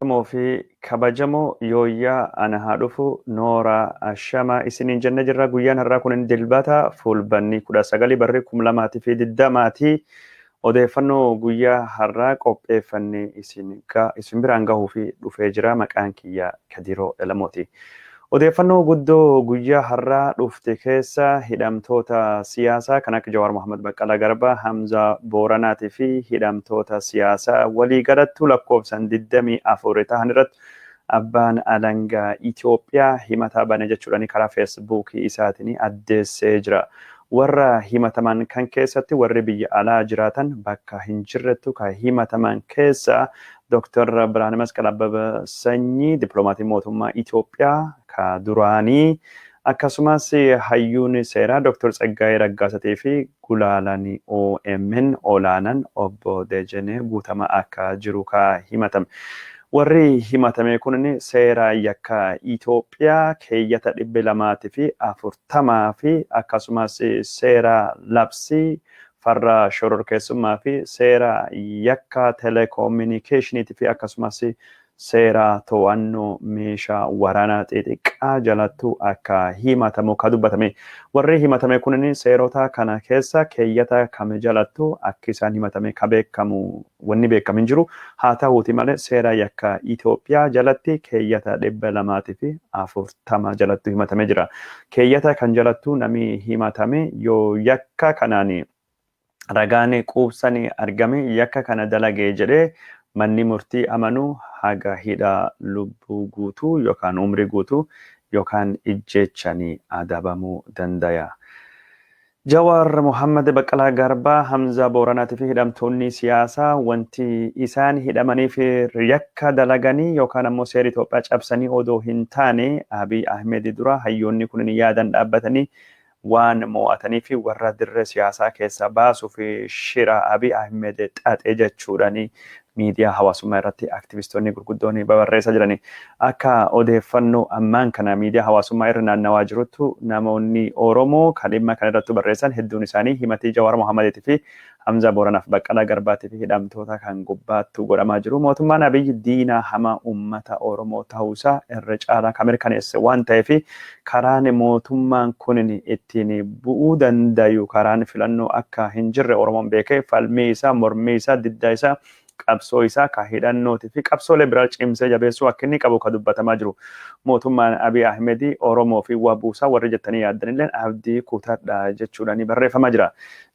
Oromoo fi kabajamoo yooyyaa ana haa dhufu nooraa ashamaa isiniin jenna jirra. Guyyaan har'aa kun dilbata fulbanni 19 barri 2020ti. Odeeffannoo guyyaa har'aa qopheeffannee isin biraan gahuu fi dhufee jira. Maqaan kiyya Kadiroo Elamooti. Odeeffannoo guddoo guyyaa har'aa dhufte keessa hidhamtoota siyaasaa kan akka Jawaar Mohaammed, Baqqalaa Garbaa, Hamzaa Booranaatii fi hidhamtoota siyaasaa waliigalattuu lakkoofsan 24 ta'an irratti abbaan alangaa Itoophiyaa himataa bane jechuudhaan karaa Feesbuukii isaatiin addeessee jira. Warra himataman kan keessatti warri biyya alaa jiraatan bakka hin jirrettu kan himataman keessa Dr. Birhaane Masqal Abbabaa Sanyii, dippiloomatii mootummaa Itoophiyaa ka duraanii, akkasumas hayyuun seeraa Dr. Tsaggaayee Raggaasatii fi gulaalaan OMN olaanaan obbo Dejenee Guutamaa akka jiru ka himatame. Warri himatame kun seera yakka Itoophiyaa keeyyata 240 fi akkasumas seera labsii farra shororkeessummaa fi seera yakka teleekoominikeeshiniitii fi akkasumas seera to'annoo meeshaa waraanaa xixiqqaa jalattu akka himatamu ka dubbatame. Warri himatame kun seerota kana keessa keeyyata kam jalattu akka isaan himatame ka beekamu wanni beekamu hin jiru. Haa ta'uuti malee seera yakka Itoophiyaa jalatti keeyyata 240 jalattu himatame jira. Keeyyata kan jalattu namni himatame yoo yakka kanaan ragaan quubsanii argame, yakka kana dalagee jedhee manni murtii amanuu, haga hidha lubbuu guutuu yookaan umrii guutuu yookaan ijjeechanii adabamuu danda'a. Jawaar Mohaammed, Baqqalaa Garbaa, Hamzaa Booranaatii fi hidhamtoonni siyaasaa wanti isaan hidhamaniif yakka dalaganii yookaan ammoo seera Itoophiyaa cabsanii odoo hin taane, Abiy Ahmed dura hayyoonni kun yaadan dhaabbatanii waan mo'atanii fi warra dirree siyaasaa keessaa baasuu fi shira Abiy Ahmed xaxe jechuudhaan miidiyaa hawaasummaa irratti aktivistoonni gurguddoon babarreessaa jirani. Akka odeeffannoo ammaan kana miidiyaa hawaasummaa irra naannawaa jiruttu, namoonni Oromoo kan dhimma kana irratti barreessan hedduun isaanii himatii Jawaar Mohammediitii fi Hamzaa Booranaaf Baqqalaa Garbaatii fi hidhamtoota kan gubbaattu godhamaa jiru. Mootummaan Abiyyi diina hamaa uummata Oromoo ta'uusaa irra caalaa kan mirkaneesse waan ta'eef, karaan mootummaan kun ittiin bu'uu dandayu karaan filannoo akka hin jirre Oromoon beekee, falmii isaa, mormii isaa, diddaa isaa, qabsoo isaa ka hidhannootii fi qabsoolee biraa cimsee jabeessuu akka inni qabu ka dubbatamaa jiru. Mootummaan Abiy Ahmed Oromoo fi wabuusaa warri jettanii yaaddanillee abdii kutadha jechuudhaan barreeffamaa jira.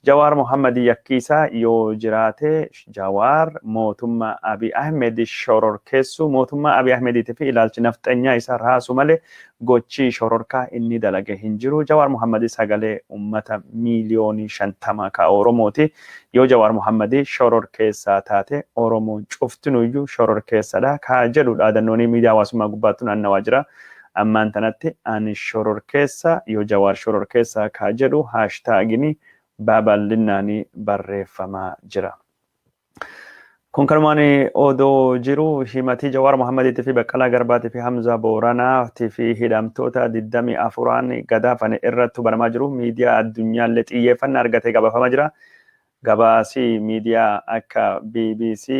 Jawaar Mohammad yakkiisaa yoo jiraate, Jawaar mootummaa Abiy Ahmed shororkeessuu, mootummaa Abiy Ahmediitii fi ilaalchi nafxanyaa isaa raasuu malee gochi shororkaa inni dalage hin jiru. Jawaar Mohammad sagalee uummata miiliyoonii 50 ka Oromooti. Yoo Jawaar Mohammad shororkeessaa taate, Oromoon cuftinuyyuu shororkeessadha ka jedhu dhaadannoon miidiyaa hawaasummaa gubbaatti naannawaa jira. Ammaan tanatti ani shororkeessa yoo Jawaar shororkeessaa ka jedhu haashtaagiin babal'inaan barreeffamaa jira. Kun kanumaan odoo jiru, himatii Jawaar Mohammediitii fi Baqqalaa Garbaatii fi Hamzaa Booranaatii fi hidhamtoota 24n gadaafan irratti banamaa jiru. Miidiyaa addunyaallee xiyyeeffannaa argatee gabaafamaa jira. Gabaasii miidiyaa akka BBC,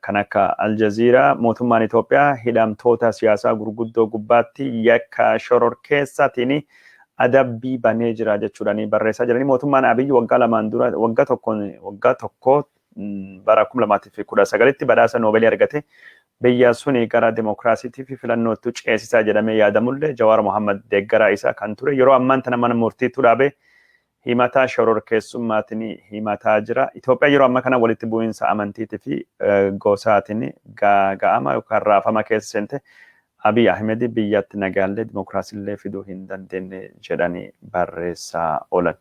kan akka Aljazeeraa, mootummaan Itoophiyaa hidhamtoota siyaasaa gurguddoo gubbaatti yakka shororkeessaatiin adabbii banee jira jechuudhaan barreessaa jiranii. Mootummaan Abiyyi waggaa 2n dura, waggaa tokkoon, waggaa tokko, bara 2019tti badhaasa Noobeelii argate, biyya suni gara dimokiraasiitii fi filannootti ceesisaa jedhamee yaadamullee, Jawaar Mohammad deeggaraa isaa kan ture yeroo ammaan tana mana murtiitu dhaabe himataa shororkeessummaatiin himataa jira. Itoophiyaa yeroo ammaa kana walitti bu'iinsa amantiitii fi gosaatiin gaaga'ama yookaan raafama keessa seente. Abiy Ahmed biyyatti nagaallee dimokiraasiillee fiduu hin dandeenye jedhanii barreessaa oolan.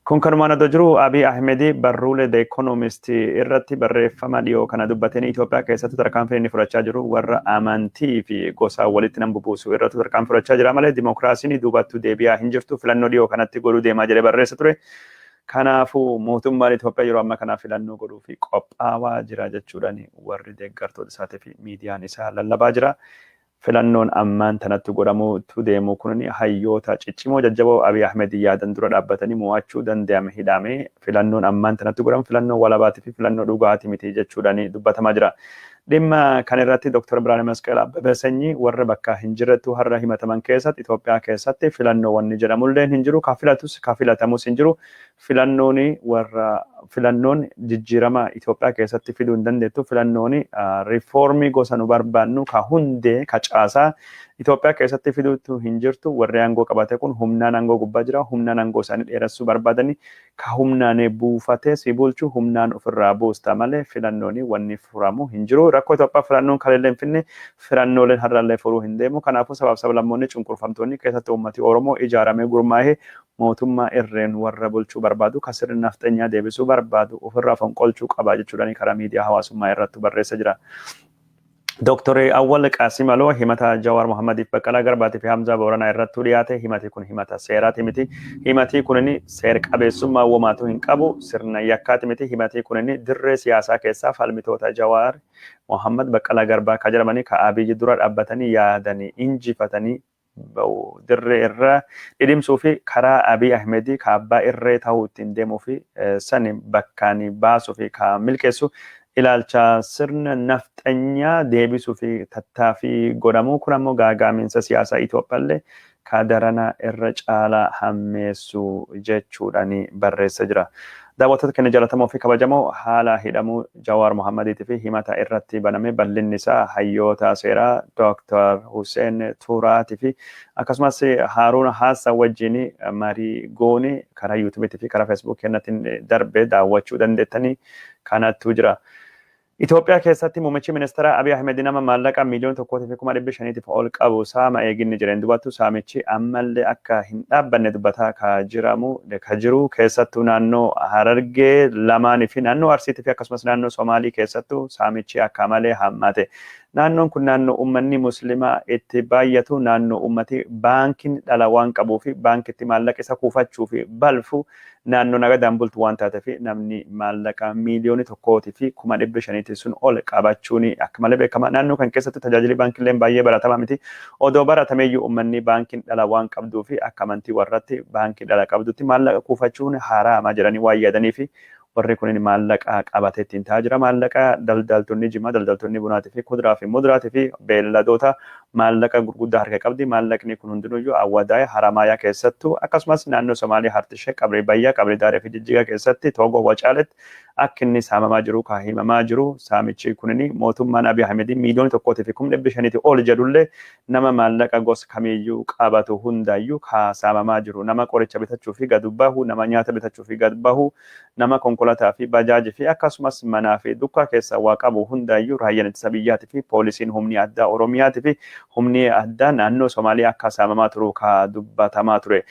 Kun kanumaan odoo jiru, Abiy Ahmed barruulee The Economist irratti barreeffama dhiyoo kana dubbateen, Itoophiyaa keessatti tarkaanfii inni fudhachaa jiru warra amantii fi gosa walitti nan bubuusu irratti tarkaanfii fudhachaa jira malee dimokiraasiin duubattuu deebi'aa hin jirtu, filannoo dhiyoo kanatti godhuu deemaa jedhee barreessa ture. Kanaafuu mootummaan Itoophiyaa yeroo ammaa kana filannoo godhuu fi qophaawaa jira jechuudhaan warri deeggartoota isaatii fi miidiyaan isaa lallabaa jira. Filannoon ammaan tanatti godhamuutu deemu kun hayyoota ciccimoo jajjaboo Abiy Ahmed yaadan dura dhaabbatanii mo'achuu danda'ame hidhame, filannoon ammaan tanatti godhamu filannoo walabaatii fi filannoo dhugaatii miti jechuudhaan dubbatamaa jira. Dhimma kan irratti Dr. Birhaane Masqal Abbabee Sanyii warra bakka hin jirrettu har'a himataman keessatti Itoophiyaa keessatti filannoo wanni jedhamullee hin jiru. Ka filatus ka filatamus hin jiru. Filannoon warra filannoon jijjiirama Itoophiyaa keessatti fiduu hin dandeettu. Filannoon riifoormii gosa nu barbaannu ka hundee ka caasaa Itoophiyaa keessatti fiduutu hin jirtu. Warri aangoo qabate kun humnaan aangoo gubbaa jira. Humnaan aangoo isaanii dheeressuu barbaadanii ka humnaan buufatee si bulchu humnaan ofirraa buusta malee filannoon wanni furamu hin jiru. Rakkoo Itoophiyaa filannoon kaleellee hin finne, filannooleen har'allee furuu hin deemu. Kanaafuu sabaaf sablammoonni cunqurfamtoonni, keessatti uummati Oromoo, ijaaramee gurmaa'ee mootummaa irreen warra bulchuu barbaadu, ka sirna nafxanyaa deebisuu barbaadu ofirraa fonqolchuu qaba jechuudhaan karaa miidiyaa hawaasummaa irratti barreessa jira. Dooktor Awwal Qaasim Aloo himata Jawaar Mohammadiif, Baqqalaa Garbaatii fi Hamzaa Booranaa irratti dhiyaate. Himati kun himata seeraati miti. Himati kun seer qabeessummaa womaatu hin qabu, sirna yakkaati miti. Himati kun dirree siyaasaa keessaa falmitoota Jawaar Mohammad, Baqqalaa Garbaa ka jedhamanii ka Abiyyi dura dhaabbatanii yaadanii injifatanii dirree irra dhidhimsuu fi karaa Abiy Ahmedii ka abbaa irree ta'uu ittiin deemuu fi sani bakkaan baasuu fi ka milkeessu ilaalcha sirna nafxanyaa deebisuu fi tattaaffii godhamu kun ammoo gaagaaminsa siyaasaa Itoophiyaallee ka darana irra caalaa hammeessu jechuudhaan barreessa jira. Daawwattoota keenya jaallatamoo fi kabajamoo, haala hidhamuu Jawaar Mohammadiitii fi himata irratti baname bal'inni isaa hayyoota seeraa Dr. Hussein Tuuraatii fi akkasumas Haaruun Haassa wajjin marii goone karaa yuutuubiitii fi karaa feesbuuk keenyatiin darbe daawwachuu dandeettanii kanattu jira. Itoophiyaa keessatti muummichi ministeera Abiy Ahmed nama maallaqa 1,500,000tiif ol qabu saama eeginni jireen dubattu, saamichi ammallee akka hin dhaabbanne dubbataa ka jiramu ka jiru. Keessattuu naannoo Harargee lamaanii fi naannoo Arsiitii fi akkasumas naannoo Somaalii keessattuu saamichi akka malee hammaate. Naannoon kun naannoo uummanni muslimaa itti baay'atu, naannoo uummati baankiin dhala waan qabuu fi baankitti maallaqa isa kuufachuu fi balfu, naannoo nagadaan bultu waan taateef namni maallaqa 1,500,000 sun ol qabachuun akka malee beekama. Naannoo kan keessatti tajaajilli baankiillee baay'ee baratamaa miti. Odoo baratameeyyuu uummanni baankiin dhala waan qabduu fi akka amantii warratti baankii dhala qabdutti maallaqa kuufachuun haraama jedhanii waan yaadanii fi warri kun maallaqa qabatee ittiin ta'aa jira. Maallaqa daldaltoonni jimaa, daldaltoonni bunaatii fi kuduraa fi muduraatii fi beelladoota maallaqa gurguddaa harka qabdi. Maallaqni kun hundinuyyuu Awwadaay, Haramaayaa keessattuu, akkasumas naannoo Somaalii Hartishee, Qabrii Bayyaa, Qabrii Daaree fi Jijjigaa keessatti, Toogoo Wacaaletti akka inni saamamaa jiru ka himamaa jiru. Saamichi kunini mootummaan Abiy Ahmed 1,500,000 ol jedhullee nama maallaqa gosa kamiyyuu qabatu hundaayyuu ka saamamaa jiru. Nama qoricha bitachuu fi gad bahu, nama nyaata bitachuu fi gad bahu, nama konkolaataa fi bajaajii fi akkasumas manaa fi dukkaa keessa waa qabu hundaayyuu raayyaan ittisa biyyaatii fi poolisiin humni addaa Oromiyaatii fi humni addaa naannoo Somaaliyaa akka saamamaa turu ka dubbatamaa ture.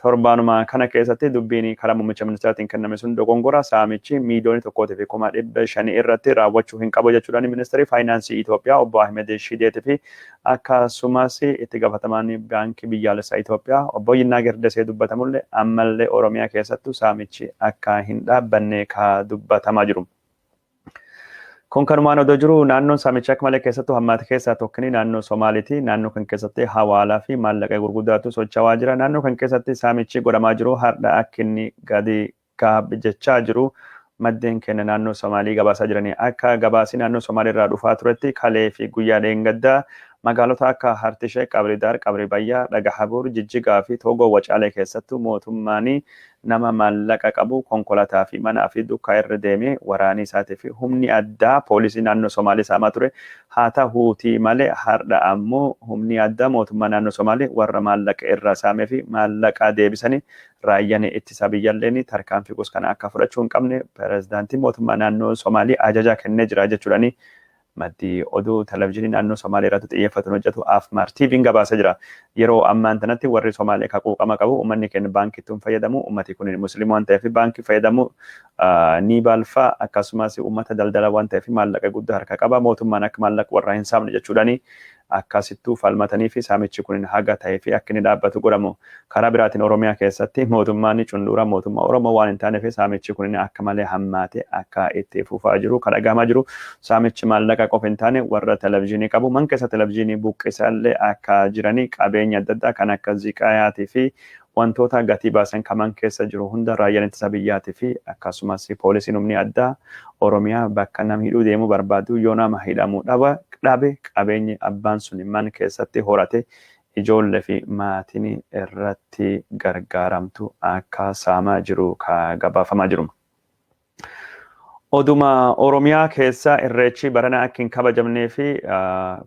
Torbaanuma kana keessatti dubbiin karaa muummicha ministeeraatiin kenname sun dogongora, saamichi 1,500,000 irratti raawwachuu hin qabu jechuudhaan ministeerri faayinaansii Itoophiyaa obbo Ahmed Shideetii fi akkasumas itti gaafatamaan baankii biyyaalessaa Itoophiyaa obbo Yinnaager Desee dubbatamullee ammallee Oromiyaa keessattuu saamichi akka hin dhaabbanne ka dubbatamaa jiru. Kun kanumaan odoo jiru, naannoon saamicha akka malee keessattuu hammaate keessaa tokkini naannoo Somaaliiti. Naannoo kan keessatti hawaalaa fi maallaqa gurguddaatu socho'aa jira. Naannoo kan keessatti saamichi godhamaa jiru har'a akka inni gadi jechaa jiru maddeen keenya naannoo Somaalii gabaasaa jiranii. Akka gabaasii naannoo Somaalii irraa dhufaa turetti, kalee fi guyyaa dheengaddaa magaalota akka Hartishee, Qabridaar, Qabri Bayyaa, Dhagahabur, Jijjigaa fi Toogoo Wacaalee keessattuu mootummaan nama maallaqa qabu konkolaataa fi manaa fi dukkaa irra deemee waraanii isaatii fi humni addaa poolisii naannoo Somaalii saamaa ture. Haa ta'uutii malee har'a ammoo humni addaa mootummaa naannoo Somaalii warra maallaqa irraa saamee fi maallaqa deebisanii raayyaan ittisa biyyaalleen tarkaanfii gosa kana akka fudhachuu hin qabne pirezidaantiin mootummaa naannoo Somaalii ajaja kennee jira jechuudhaani maddi oduu televezyiinii naannoo Somaalii irratti xiyyeeffatuun hojjetu Afmar TV'n gabaasee jira. Yeroo ammaan tanatti warri Somaalee ka quuqama qabu uummanni keenya baankiitti hin fayyadamu. Uummati kun musliima waan ta'eef baankii fayyadamu ni balfa, akkasumas uummata daldala waan ta'eef maallaqa guddaa harka qaba. Mootummaan akka maallaqa warraa hin saamne jechuudhaani akkasittuu falmatanii fi saamichi kun haga ta'ee fi akka inni dhaabbatu godhamu. Karaa biraatiin Oromiyaa keessatti mootummaan cunduura mootummaa Oromoo waan hin taaneef saamichi kun akka malee hammaate akka itti fufaa jiru kan dhagahamaa jiru. Saamichi maallaqa qofa hin taane, warra televizyiinii qabu man keessa televizyiinii buqqisallee akka jiranii, qabeenya adda addaa kan akka ziqayaatii fi Wantoota gatii baasan kaman keessa jiru hunda raayyaan ittisa biyyaatii fi akkasumas poolisiin humni addaa Oromiyaa bakka nama hidhuu deemuu barbaadu yoo nama hidhamuu dhabe qabeenyi abbaan sun man keessatti horate ijoollee fi maatiin irratti gargaaramtu akka saamaa jiru ka gabaafamaa jiru. Oduma Oromiyaa keessa irreechi barana akka hin kabajamnee fi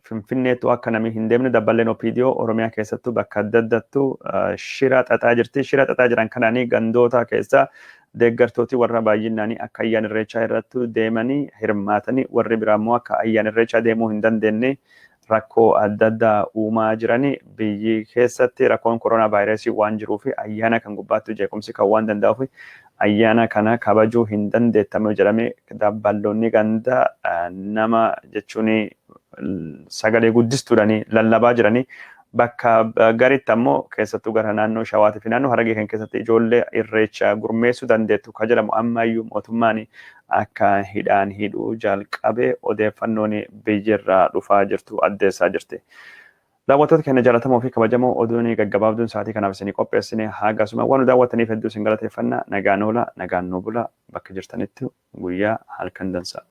Finfinneettu akka namni hin deemne dabballeen OPDO Oromiyaa keessattuu bakka adda addattu shira xaxaa jirti. Shira xaxaa jiran kanaanii gandoota keessa deeggartooti warra baay'inaan akka ayyaana irreechaa irratti deemanii hirmaatanii, warri biraa immoo akka ayyaana irreechaa deemuu hin dandeenye rakkoo adda addaa uumaa jiranii. Biyyi keessatti rakkoon koronaa vaayirasii waan jiruu fi ayyaana kan gubbaatti jeequmsi kan waan danda'uuf ayyaana kana kabajuu hin dandeettamu jedhamee dabballoonni ganda nama jechuun sagalee guddistuudhaan lallabaa jiranii. Bakka garitti ammoo keessattuu gara naannoo Shawaatii fi naannoo Harargee kan keessatti ijoollee irreecha gurmeessuu dandeettu ka jedhamu ammayyuu mootummaan akka hidhaan hidhuu jalqabe odeeffannoon biyyirraa dhufaa jirtu addeessaa jirti. Daawwattoota keenya jaallatamoo fi kabajamoo, oduun gaggabaabduun sa'aatii kanaaf isinii qopheessine hagasuma. Waan nu daawwattaniif hedduu isin galateeffanna. Nagaan oola, nagaan nu bula, bakka jirtanitti guyyaa halkan dansa.